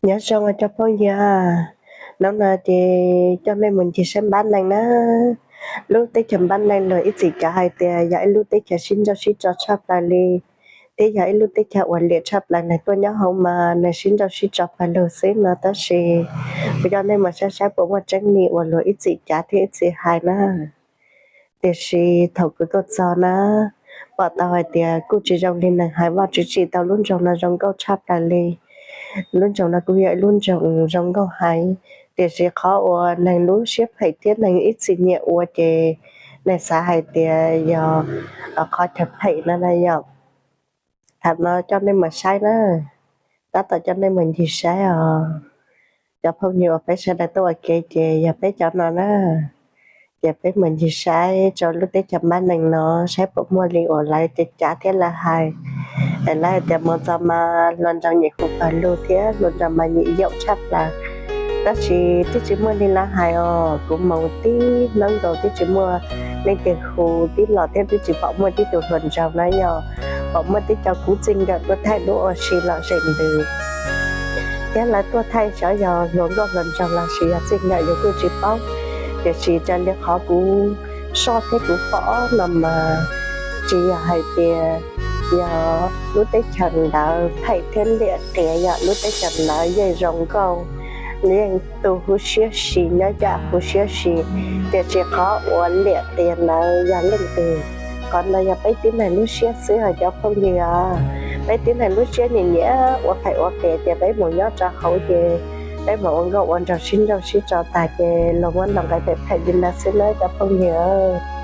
Nyob zoo cov phooj ywg, hnub no ces coj nej mus ncig saib Npab Neeg na. Lub teb chaws Npab Neeg luag ib txwm cav hais tias yog ib lub teb chaws sib nrauj sib tso tshaj plaws li, thiab yog ib lub teb chaws uas liam tshaj plaws. Neeg tuaj nyob hauv mas neeg sib nrauj sib tso pawg lug xwb no, tab sis kuv coj nej mus saib saib puas muaj tseeb li uas luag ib txwm cav thiab ib txwm hais na. Tiam sis thaum kuv tuaj txog na, pom tau hais tias kuj tsis zoo li neeg hais. Vaj Tswv tsim tau lub nroog no zoo nkauj tshaj plaws li. Lub nroog no kuj yog ib lub nroog zoo nkauj heev, tiam sis qhov uas neeg lub siab phem thiab neeg ib txwm nyiam ua ces neeg xav hais tias yog qhov chaw phem no na yom. Thaum no coj nej mus saib na, tab tom coj nej mus ncig saib os. Cov phooj ywg uas peb sawv daws tuaj ua ke ces yog peb cov no na. Ces peb mus ncig saib rau lub teb chaws Npab Neeg no saib puas muaj li uas lawv cav thiab lawv hais. Es lawv hais tias mus txog mas hluas nraug nyiam hu pawg lug thiab hluas nraug mas nyiam yaum tshaj plaws. Tab sis twb tsis muaj li lawv hais os, kuv mus tib hnub nkaus twb tsis muaj leej twg hu tib los thiab twb tsis pom muaj tib tug hluas nraug na yom. Pom muaj tib co kub txij nkawm tuaj thaij duab ua si los zeem ntws, thiab lawv tuaj thaij xyov yog hluas nkauj hluas nraug los sis yog txij nkawm yus kuj tsis paub. Tiam sis raws li qhov kuv soj thiab kuv pom no mas tsis yog hais tias yog lub teb chaws ntawd phem thiab liam qias, yog lub teb chaws ntawd yeej zoo nkauj, yeej tu huv siab si, nyob yam huv siab si. Tiam sis qhov uas liam qias ntawd yog leej twg? Qhov ntawd yog peb tib neeg lub siab xwb os cov phooj ywg. Peb tib neeg lub siab nyiam nyiam ua phem ua qias ces peb mus nyob rau hauv ces peb mus ua nkauj ua nraug sib nrauj sib tso tag ces luag muab ntaus nqe phem phem li ntawd xwb na cov phooj ywg.